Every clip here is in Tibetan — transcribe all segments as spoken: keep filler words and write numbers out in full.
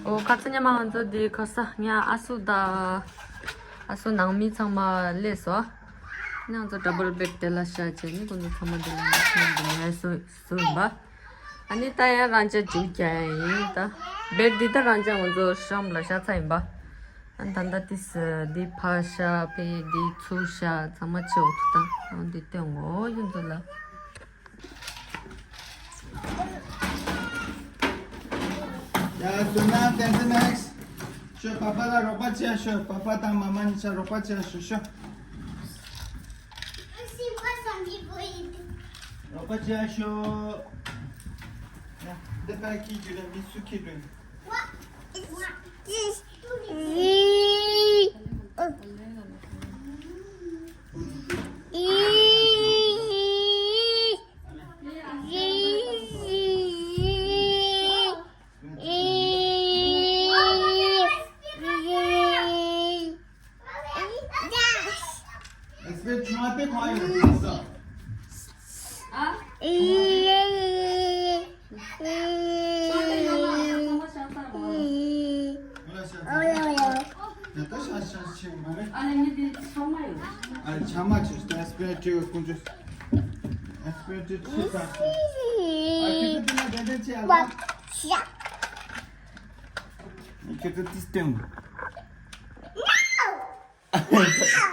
ཨོ་ཁ་ཚ་ཉི་མ་ང་ཚོ་འདི་ཁ་ས་ཉ་ཨ་སུ་ད་ཨ་སུ་ནང་མི་ཚང་མ་སླེབས་སོང་། ང་ཚོ་ཌབ་བལ་བེཌ་དེ་ལ་བཞག་བྱས་ནི་ཁོང་ཚོ་ཚང་མ་འདི་ལ་ཉལ་ནས་སུ་སུ་ཡིན་པ། ཨ་ནི་ད་ཡང་རང་ཅག་འཇུག་རྒྱག་ཡ་ཡིན་ད། བེཌ་འདི་ད་རང་ཅག་ང་ཚོ་ཤམ་ལ་བཞག་ཚར་ཡིན་པ། ཨ་ད་ད་ཏིས་འདི་ཕ་ཤ་ཕེ་འདི་ཚུ་ཤ་ཚང་མ་ཆེ་འོ་ཐུ་ད་ཨ་འདི་སྟོན་ངོ་ཡིན་ཚོ་ལ། ཡ་སུ་ན་ཏན་ཏན་མེགས། ཤོ་པ་པ་ལ་རོགས་པ་བྱས་ཤོ། པ་པ་དང་མ་མ་གཉིས་ཆ་རོགས་པ་བྱས་ཤོ་ཤོ། རོགས་པ་བྱས་ཤོ། ཡ་འདི་པ་ཁྱི་རྒྱུད་ལ་མི་སུ་ཁྱི་འགྲོ།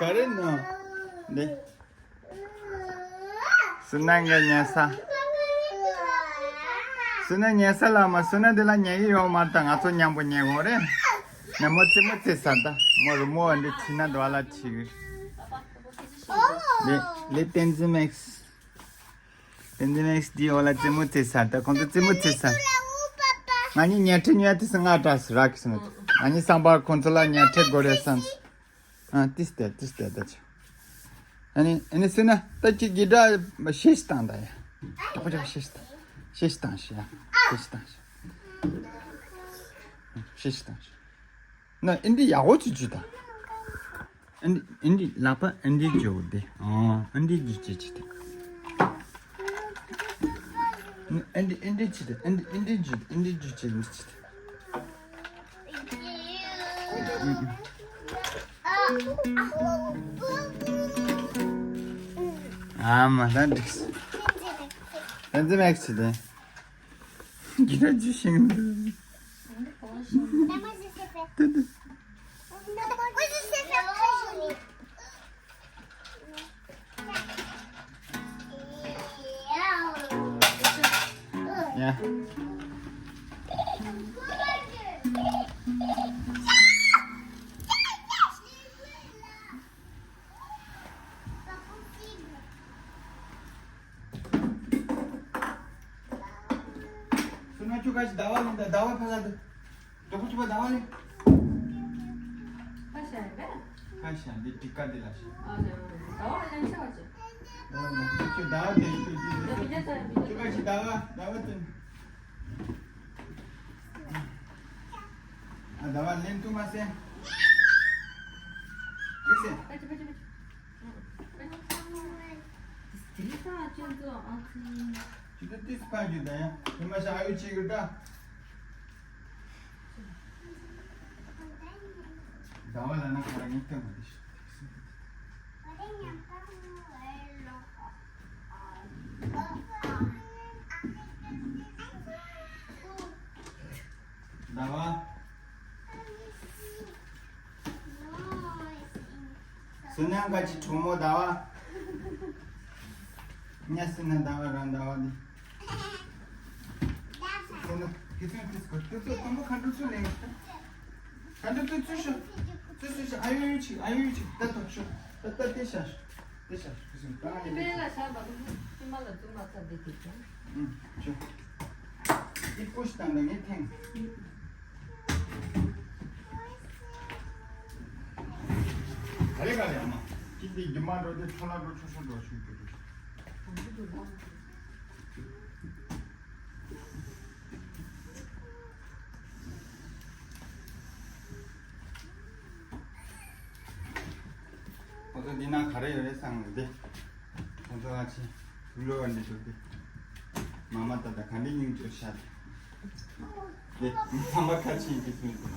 ག་རེ་ནོ། འདི། སུ་ན་ངའི་ཉལ་ས། སུ་ན་ཉལ་ས་ལ་མ་སུ་ན་འདི་ལ་ཉལ་གི་ཡོད་མ་རེད་ད། ང་ཚོ་མཉམ་པོ་ཉལ་དགོས་རེད། ནས་མོ་ཙི་མོ་ཙི་ས་ད་མོ་རུ་མོ་འདི་ཁྲིད་ན་འདུག་ལ་ཁྲིད་གི། ལེ་ལེ་ཏན་ཙི་མེགས། ཏན་ཙི་མེགས་འདི་འོ་ལ་ཙི་མོ་ཙི་ས་ད་ཁོང་ཚོ་ཙི་མོ་ཙི་ས། ང་གཉིས་ཉལ་ཁྲི་ཉལ་དུས་སུ་ང་དྲག་སུ་རག་གི་སོང་། ང་གཉིས་བསམ་པར་ཁོང་ཚོ་ལ་ཉལ་ཁྲི་དགོས་རེད་བསམ། ཨ་ཏིས་ཏེ་ཏིས་ཏེ་ད་ཆུ། ཨ་ནི་ཨ་ནི་སུ་ན་ད་ཅི་གི་འདྲ་ཤེས་བཏང་ད་ཡ། ད་པ་ཅག་ཤེས་བཏང་ཤེས་བཏང་ཤེས་ཡ། ཤེས་བཏང་ཤེས། ཤེས་བཏང་ཤེས། ན་ཨིན་དི་ཡག་པོ་ཅིག་ཅུ་ད། ཨིན་དི་ཨིན་དི་ལག་པ་ཨིན་དི་ཇོ་དེ། ཨོ་ཨིན་དི་ཇུ་ཅེ་ཅི་དེ། ཨིན་དི་ཨིན་དི་ཅི་དེ་ཨིན་དི་ཨིན་དི་ཇུ་ཨིན་དི་ཇུ་ཅེ་ཨིན་དི་ཅི་དེ། ཨ་མ་ད་འགྲིགས། ད་འཛིན་མེག་ཅི་དེ། གི་ད་ཇུ་ཤིང་འདུག། ད་ད། ཡ། སུ་ན་ཁྱོད་ག་ཞིག་ཟླ་བ་ལེན་ད། ཟླ་བ་ཕ་ག་འདུག། ད་ཁོ་ཁྱོད་པ་ཟླ་བ་ལེན། ཕ་ཤ་ཡ་ག་ཕ་ཤ་འདི་ཏི་ཀ་འདི་ལ་ཤ། ཨ་ཟླ་བ་ལེན་ཤ་བ་ཅི། ཟླ་བ་ལེན་ཁྱོད་ཟླ་བ་དེ་ཁྱོད་འདི་ལེན། ཁྱོད་ག་ཞིག་ཟླ་བ་ཟླ་བ་སྟོན། ཨ་ཟླ་བ་ལེན་ཐུབ་མ་སེ། ཅི་སེ། ཅི་ད་ཏིས་ཕ་རྒྱུད་ད་ཡ། ཁྱོད་མ་ཤ་ཨ་ཡོད་ཅིག་གི་ད། ཟླ་བ་ལ་ན་ཁ་ར་ངེས་ཀྱང་མ་དེ་ཤི། ཟླ་བ། སུ་ནང་ག་ཅི་གྲོགས་མོ་ཟླ་བ། ཉ་སུ་ན་ཟླ་བ་རང་ཟླ་བ་འདི། སུ་ན་ཁི་ཚོན་ཏིས་གོ་ཏིས་གོ་ཏོམ་པོ་ཁ་འགྲོ་ཚུ་ལེན་ཤོ། ཁ་འགྲོ་ཏུ་ཚུ་ཤོ། ཚུ་ཚུ་ཤོ་ཨ་ཡོ་ཡོ་ཅིག་ཨ་ཡོ་ཡོ་ཅིག་ད་ཏོ་ཤོ། ད་ད་ཏེ་ཤ་ཤོ། ཏེ་ཤ་ཤོ་ཁི་ཚོན་ད་ང་ཡོ་ཡོ་ཅིག། ཨུམ་ཤོ། ཨི་པུཤ་དང་ད་ངས་ཐེངས། ག་རེ་ག་རེ་ཨ་མ། ཅི་སྟེ་རྒྱུ་མ་འགྲོ་དེ་ཆོ་ལ་འགྲོ་ཆོ་ཆོ་འགྲོ་ཆུ་རྒྱུ་འགྲོ། ཁོ་ཚོ་འདི་ན་ག་རེ་ཡོད་རེད་བསམ་གི་འདི། ཁོ་ཚོ་ཨ་ཅེ་ཐུག་ལོ་བ་འདི་ཚོ་འདི། མ་མ་ད་ད་ག་འདྲི་སྙིང་བཅོས་ཤ་དེ། དེ་ཚང་མ་ཁ་ཆེ་ཡིན་གྱི་ཚུལ་དུ།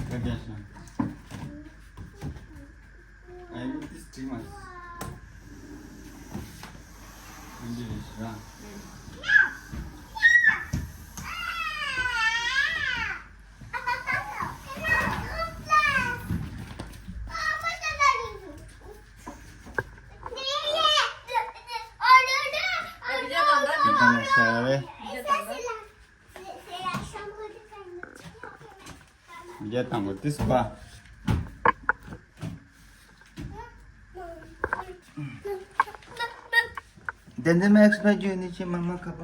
ཁ་རྒྱ་ཤང་། ཨ་ཡུ་ཏིས་དྲིང་མ། འདི་རེད་ཤག་རྒྱ་དང་པོ་ཏིས་པ། དེ་འདི་མེག་སི་མ་ཇུ་ནི་ཆི་མ་མ་ཁ་པ།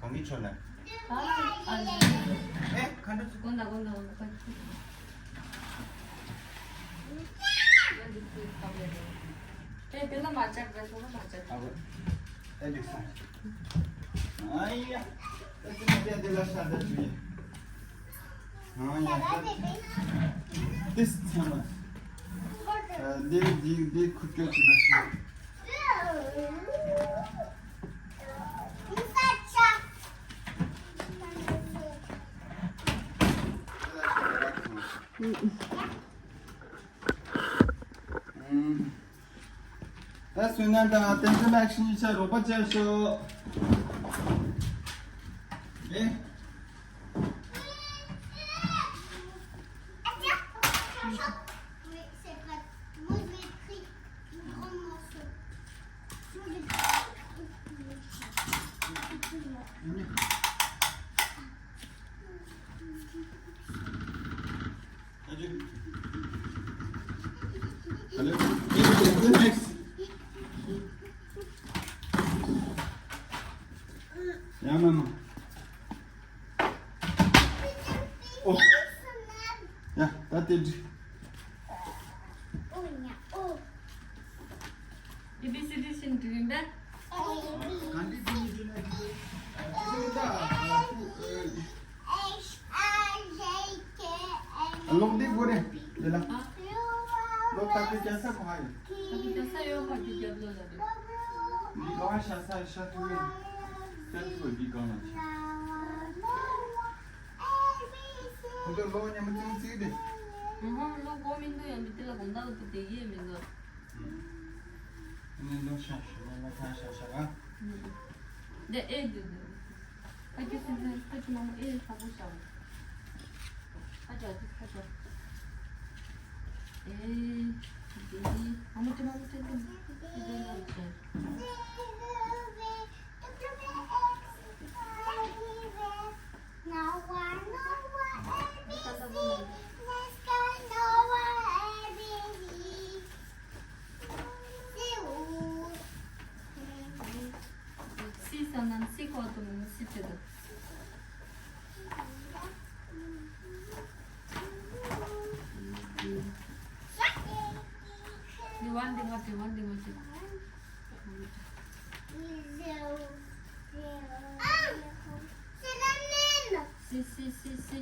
གང་གི་ཆོད་ལ། ཨ་ཨ་ཨེ་ཁ་འདྲ་ཚུ། དགོན་ད་དགོན་ད་དགོན་ད། ཨེ་དེ་ལ་མ་ཆག་པས་སོང་ལ་མ་ཆག་ཨ་བ། ཨེ་འདུག་ས། ཨ་ཡ། ཨེ་དེ་ལ་དེ་ལ་ཤ་འདྲ་ཚུ་ཡ། ཨ་ཡ། ཏིས་ཚང་མ། ཨ་འདི་འདི་འདི་ཁུ་ཀྱོ་ཅི་ན་ཤ། ད་སུན་ནན་དང་ཏན་ཏན་ཨེག་ཤན་གཉིས་ཆ་རོགས་པ་བྱས་ཤོག་ཨེ། Hello. Next. Yeah, mama. Oh. Yeah, that did. A B C D ཞིག་འབྲི་རིན་པས། ལོག་འདི་གོ་རེ། དེ་ལ། ལོག་ད་གི་རྒྱལ་ས་གོ་ཧ་ཡོད། ད་གི་རྒྱལ་ས་ཡོད་ཁ་གི་རྒྱབ་ལོག་ལ་རེད། འདི་ལོག་ཧ་ཤ་ས་ཤ་ཐུ་ཡོད། ཤ་ཐུ་ཡོད་འདི་གང་ལ་ཆ། ཁོང་ཚོ་ལོག་ཉམས་ཙིང་ཙིག་རེད། ཧོ་ལོག་གོ་མི་འདུག་ཡང་མི་དེ་ལ་གོང་ད་འུ་ཚོ་དེ་གི་མི་འདུག་ནི་ནོ་ཤ་ཤ་ལ་ཁ་ཤ་ཤ་ག་ནི་ནི་ནི། འདི་ཨེ་འདི་འདི། ཕ་གི་སེམས་ཅན་ཕ་གི་མ་མོ་ཨེ་ཁ་པོ་ཤ་བ། ཁ་ཅག་འདི་ཁ་ཅག་ཨེ་འདི་མ་མོ་ཅི་མ་མོ་ཅི་འདི་འདི་འདི་འདི་ནོ་ཤ། སི་ས་ན་སི་ཁོ་ཏུ་མི་སི་ཏེ་དུ། ནི་ཝན་ཏི་ཝན་ཏི་ཝན་ཏི་ཝན་ཏི། སི་སི་སི་སི།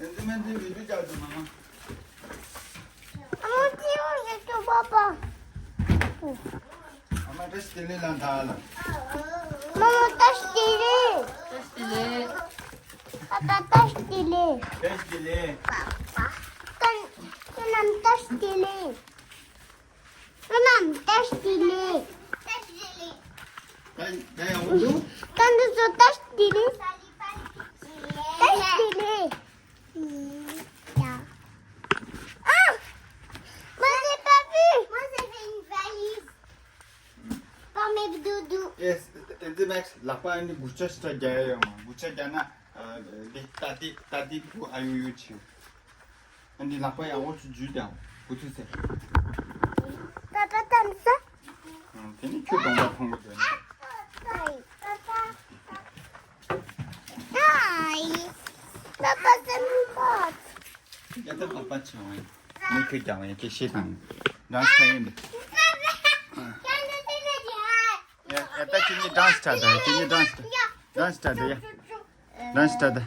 ཡིན་ན་མིན་ན་བི་ཌི་ཡོ་རྒྱག་དུས་མ་མ། ཨ་མ་ཅི་ཡོང་ཡོད་ཀྱི་པ་པ། ཨ་མ་བཀྲ་ཤིས་བདེ་ལེགས་ལབ་ད་ལ། མ་མ་བཀྲ་ཤིས་བདེ་ལེགས། བཀྲ་ཤིས་བདེ་ལེགས། པ་པ་བཀྲ་ཤིས་བདེ་ལེགས། བཀྲ་ཤིས་བདེ་ལེགས། པ་པ། ཀན་ཀན་ནམ་བཀྲ་ཤིས་བདེ་ལེགས། ཀན་ནམ་བཀྲ་ཤིས་བདེ་ལེགས། ད་ད་ཡང་འོང་འདུག་ཀན་དུ་ཚོ་བཀྲ་ཤིས་བདེ་ལེགས། བཀྲ་ཤིས་བདེ་ལེགས། ཡ། ཨ། Moi, j'ai pas vu. Moi, j'ai fait une valise. Pour mes doudous. ཨེ། ཨེ་འདི་མེག་སི་ལག་པ་ཨ་ནི་དགུ་ཆ་ཞིག་རྒྱག་ཡ་ཡོད་མ། དགུ་ཆ་རྒྱག་ན་ཨ་འདི་ཏ་ཏི་ཏ་ཏི་བུ་ཨ་ཡུ་ཡུ་ཆེ། ཨ་ནི་ལག་པ་ཡག་པོ་ཞིག་འཇུས་ཀྱང་བུ་ཚུད་ཟེར། པ་པ་དམ་ས། ཨང་། དེ་ནི་ཁྱོད་གདོང་པ་ཕོང་པོ་འདོན། ཨ་ཡི། པ་པ། ཨ་ཡི། པ་པ་སེམས་པ། ཡ་ད་པ་པ་ཆེ་བ་ཡིན། མི་ཁྱོད་ཀྱང་ཡ་ཁྱེད་ཤེས་དང་། རང་ཤ་ཡིན་པས། ཡ་ཡ་ད་ཁྱེད་གཉིས་ཌན་སི་ཆ་ད། ཁྱེད་གཉིས་ཌན་སི་ཆ། ཌན་སི་ཆ་ད་ཡ། ཌན་སི་ཆ་ད།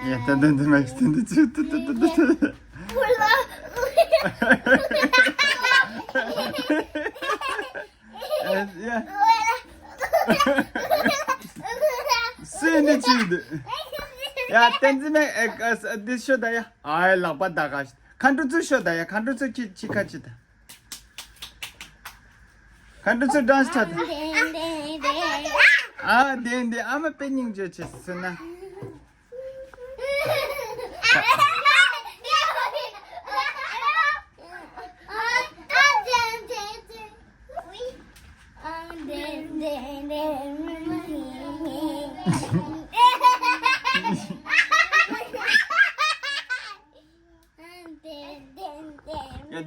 ཡ་ད་ད་ད་མ་ད་ད་ད་ད་ད། ཡ། སུ་ནི་ཅི་འདུག་ཡ་བསྟན་འཛིན་མེ་ཨེ་ཨ་འདི་ཤོད་ད་ཡ། ཨའི་ལག་པ་ད་ག་ཤི། མཁའ་འགྲོ་ཚུར་ཤོད་ད་ཡ། མཁའ་འགྲོ་ཚུར་ཁྱི་ཁྱི་ཁ་ཅི་ད། མཁའ་འགྲོ་ཚུར་ཌན་སི་ཆ་ད། ཨ་དེ་འདི་ཨ་མ་དཔེ་སྙིང་རྗེ་ཆེ་སུ་ན།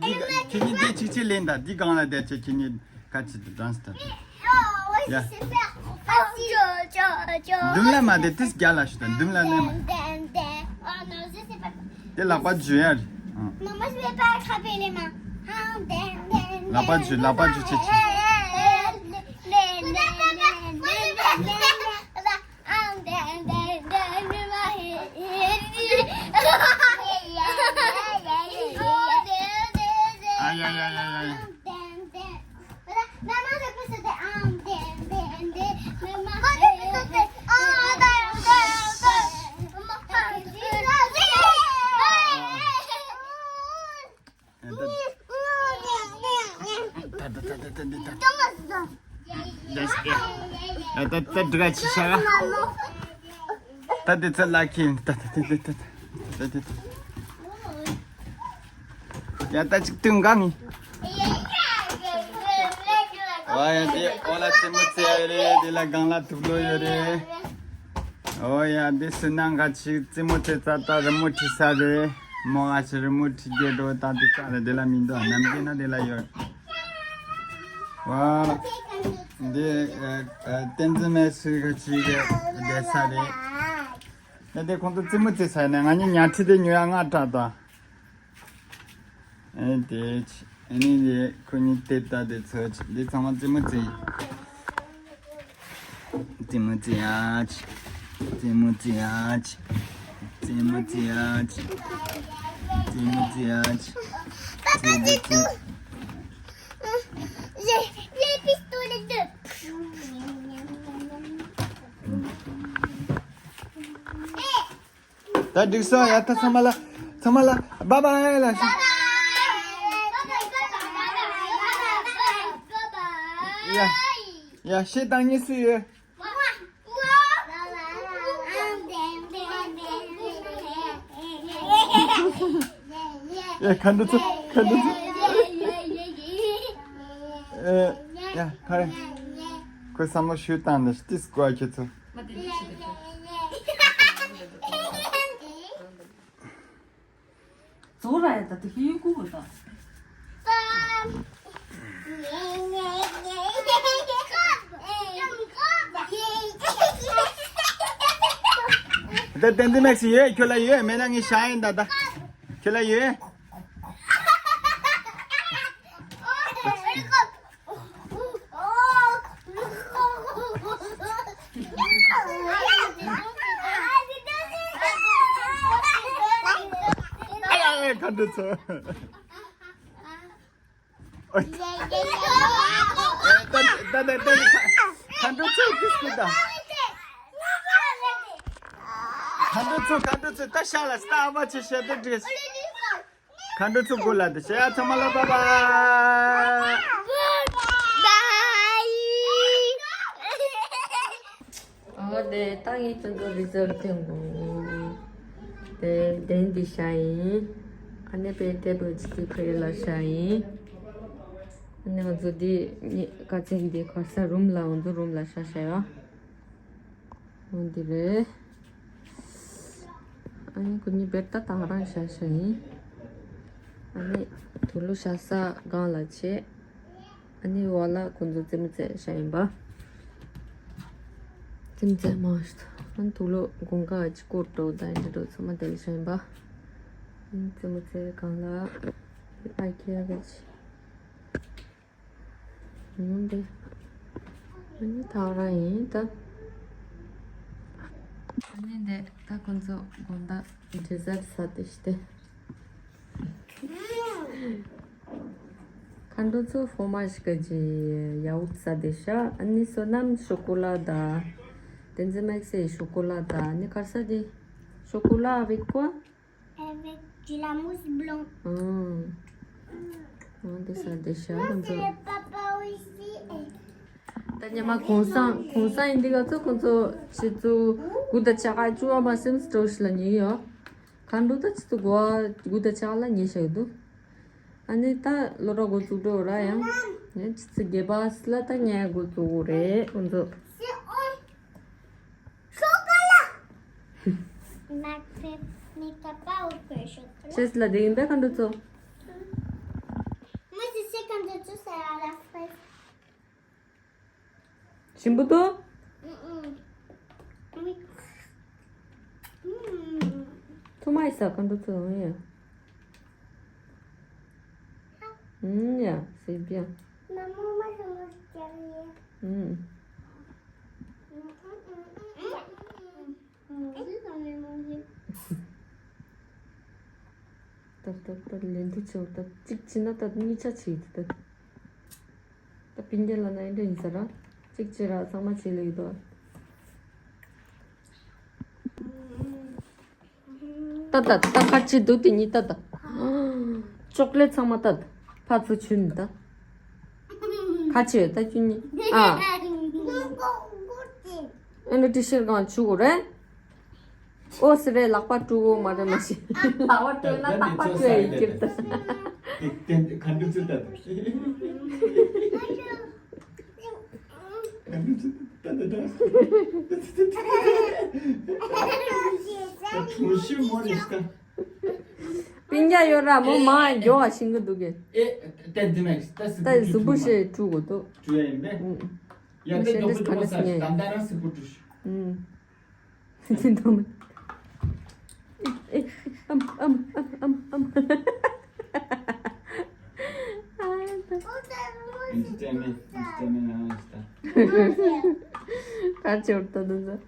འདི་ཁྱེད་གཉིས་འདི་གཅིག་གཅིག་ལེན་དང་འདི་སྒང་ལ་བསྡད་བྱས་ཁྱེད་གཉིས་ཁ་ཅིག་ཏུ་ཌན་སི་ལྟ། ཡ། མདུན་ལ་མ་བསྡད་དེ་རྒྱ་ལ་ཞུ་དང་མདུན་ལ་ནས་མ། དེ་ལག་པ་འཇུ་ཡ་རེད། ཨང་། ལག་པ་འཇུ་ལག་པ་འཇུ་བྱེད་བྱེད། ཨ་ཡ་ཡ་ཡ་ཡ་ཡ། ད་ད་ད་འདི་ག་ཅི་ཤ་ག་ད་འདི་ཚ་ལ་ཁྱིམ་ད་ད་ད་ད་ད་ད་ད། ཡ་ད་ཅིག་ཏུང་གང་ཨི། ཨོ་ཡ་དེ་ཨོ་ལ་རྩེད་མོ་རྩེ་ཡ་རེད། དེ་ལ་སྒང་ལ་དུག་ལོ་ཡོད་རེད། ཨོ་ཡ་དེ་སུ་ནང་ག་ཅིག་རྩེད་མོ་རྩེ་ཚར་ད་རི་མོ་བྲིས་ས་རེད། མོ་ང་ཅི་རི་མོ་བྲིས་རྒྱུ་འགྲོ་ད་དེ་ཀ་ལ་དེ་ལ་མི་འདུག་ནམ་རྒྱུན་ན་དེ་ལ་ཡོད། ཝ། འདི་ཨ་ཨ་བསྟན་འཛིན་མའི་སུ་ག་ཅིག་གི་བསྡད་ས་རེད། ད་དེ་ཁོང་ཚོ་རྩེད་མོ་རྩེ་ས་ནས་ང་གཉིས་ཉལ་ཁྲི་དེ་ཉོ་ཡ་ང་སྐྲག་ད། ཨེ་དེ་ཆི། ཨེ་ནི་དེ་ཁོ་གཉིས་དེ་ལྟ་དེ་ཚོ་ཆི། འདི་ཚང་མ་རྩེད་མོ་རྩེ་ཡི། རྩེད་མོ་རྩེ་ཡ་ཆི། རྩེད་མོ་རྩེ་ཡ་ཆི། རྩེད་མོ་རྩེ་ཡ་ཆི། རྩེད་མོ་རྩེ་ཡ་ཆི། རྩེད་མོ་རྩེ། ད་འགྲིག་སོང་། ཡ་ད་ཚང་མ་ལ་ཚང་མ་ལ་བཱའི་བཱའི་ལ་ཞུ། ཡ་ཡ་ཤེས་དང་གཉིས་སུ་ཡོད། ཡ་མཁའ་འགྲོ་ཚོ་མཁའ་འགྲོ་ཚོ། ཨེ་ཡ་ཧ་རེ། ཁོས་བསམ་བློ་ཞུ་བཏང་ནས་ཏིས་ཀོ་ཨ་ཁྱེད་ཚོ། ཙོ་ར་ཡ་ད་དུ་ཧི་ཡུ་ཀུ་གོ་ད། ད་བསྟན་འཛིན་མེག་སི་ཡོད། ཁྱོད་ལ་ཡོད། མེད་ན་ངས་ཤ་ཡིན་ད་ད། ཁྱོད་ལ་ཡོད། ཨ་ཡ་ཡ་ག་འདྲ་ཚོ། ཨོ། ད་ད་ད་ད་ག་འདྲ་ཚོ་ཏིས་ཀི་ད། ག་འདྲ་ཚོ་ག་འདྲ་ཚོ་ད་ཤ་ལ་སྟ་བ་ཆེ་ཤ་ད་འདྲེས། མཁའ་འགྲོ་ཚོ་སྒོ་ལ་དེ་བྱས་ཡ་ཚང་མ་ལ་བཱའི་བཱའི། ཨོ་དེ་ད་ངས་ཁྱོད་ཚོ་རི་ཛོར་ཐོན་གོ། དེ་དེན་འདི་ཤ་ཡིན། ཨ་ནེ་པེ་ཏེ་བུ་ཅི་ཏི་ཕེ་ལ་ཤ་ཡིན། ཨ་ནེ་ང་ཚོ་འདི་ནི་ཀ་ཚེན་འདི་ཁ་ས་རུམ་ལ་ང་ཚོ་རུམ་ལ་ཤ་ཤ་ཡ། འོ་འདི་རེད། ཨ་ནི་ཁོ་གཉིས་བེར་ཏ་དང་རང་བཞག་བཞག་ཡིན། ཨ་ནི་དུག་ལོག་བཞག་ས་སྒང་ལ་བྱས། ཨ་ནི་འོག་ལ་ཁོ་ཚོ་རྩེད་མོ་རྩེ་བཞག་ཡིན་པ། རྩེད་མོ་རྩེ་མ་ཤི་ཐོ། ཨ་ནི་དུག་ལོག་དགུན་ཁ་ཅིག་སྐོར་འགྲོ་ད་འདི་འགྲོ་ཚང་མ་དེ་ལ་བཞག་ཡིན་པ། ཨ་ནི་རྩེད་མོ་རྩེ་སྒང་ལ་ཨ་ཁྱེད་ཨ་ཁྱེད། ཡོང་དེ། ཨ་ནི་ཐག་ར་ཡིན་ད། ཨ་ནི་འདི་ད་ཁོང་ཚོ་དགོང་དག་ཌི་ཟར་ཟ་དེ་ཤི་སྟེ། མཁའ་འགྲོ་ཚོ་ཧྥོ་མ་ཞི་ཀ་ཅི་ཡའུ་ཟ་དེ་ཤ། ཨ་ནི་བསོད་ནམས་ཤོ་ཀོ་ལ་ད། བསྟན་འཛིན་མེག་སི་ཤོ་ཀོ་ལ་ད། ཨ་ནི་ཁར་ས་དེ་ཤོ་ཀོ་ལ་ཨ་བི་ཀོ། Avec de la mousse blanc. ཨང་། ཨང་། དེ་ས་དེ་ཤ་ཁོང་ཚོ། Papa aussi. ད་ཉི་མ་གུང་སེང་གུང་སེང་ཡིན་དུས་ང་ཚོ་ཁོང་ཚོ་ཆུ་ཚོད་དགུ་དང་ཕྱེད་ཀ་བཅུ་བ་མ་ཟིན་སྤྲོ་ཤི་ལ་ཉལ་ཡོད། མཁའ་འགྲོ་ད་ཆུ་ཚོད་དགུ་པ་དགུ་དང་ཕྱེད་ཀ་ལ་ཉལ་བཞག་འདུག་ཨ་ནི་ད་ལོ་ར་འགོ་བཙུགས་འགྲོ་ར་ཡང་། ཡང་ཆུ་ཚོད་བརྒྱད་པ་ལ་ད་ཉལ་འགོ་བཙུགས་དགོས་རེད་ཁོང་ཚོ། Chocolat. Ma pe- mi papa offre chocolat. ཁྱེད་ལ་དེ་ཡིན་པས་མཁའ་འགྲོ་ཚོ། Chicken to juice out of place. ཞིམ་པོ་འདུག་ཐུ་མ་ཡི་ས་ཀ་འདུག་ཚོ་ཡ། ཡ་སེ་བྱ། ད་ད་ད་ལན་དུ་ཆེ་བ་ད་གཅིག་བྱས་ན་ད་གཉིས་ཆ་བྱེད་ཀྱི་ད། ད་པིན་རྒྱ་ལ་ན་ཨེ་འདྲ་ཡིན་ས་ར། གཅིག་བྱས་ར་ཚང་མ་བྱེད་ལེ་ཡོད་དོ། ད་ད་ད་ཁ་ཆེ་འདུག་དེ་གཉིས་ད་ད། ཅོག་ལེ་ཚང་མ་ད་ད། ཕ་ཚོ་ཆུན་ད། ཁ་ཆེ་ད་ཆུན་གཉིས་ཨ། ཨེ་འདྲ་ཏི་ཤར་གང་ཆུ་གོ་རེད། ཨོ་སི་རེ་ལག་པ་དཀྲུག་གོ་མ་རེད་མ་ཤེས། ལག་པ་དཀྲུག་ན་ལག་པ་དཀྲུག་ཡ་ཡི་ཀིར་ད། དེ་དེ་ག་འདྲ་ཚོད་ད་ད། ག་འདྲ་ཚོད་ད་ད་ད། གྲོང་གཞི་མོ་རེད་ད། པིན་རྒྱ་ཡོད་ར་མོ་མ་མགྱོགས་བ་ཤིང་གི་འདུག་གི། ཨེ་ད་འདི་མ་ད་ད་གཟུགས་པོ་ཞེ་དཀྲུག་གོ་འདུག་དཀྲུག་ཡ་ཡིན་པས། ཡ་ད་ཞེ་འདི་ག་འདྲ་ས་ད་ད་རང་གཟུགས་པོ་དཀྲུག་ཤི། ཨུམ། ཨམ་ཨམ་ཨམ་ཨམ་ཨམ། Entertainment, entertainment, ཨ་ད། ག་ཅོར་ད་ད་ད།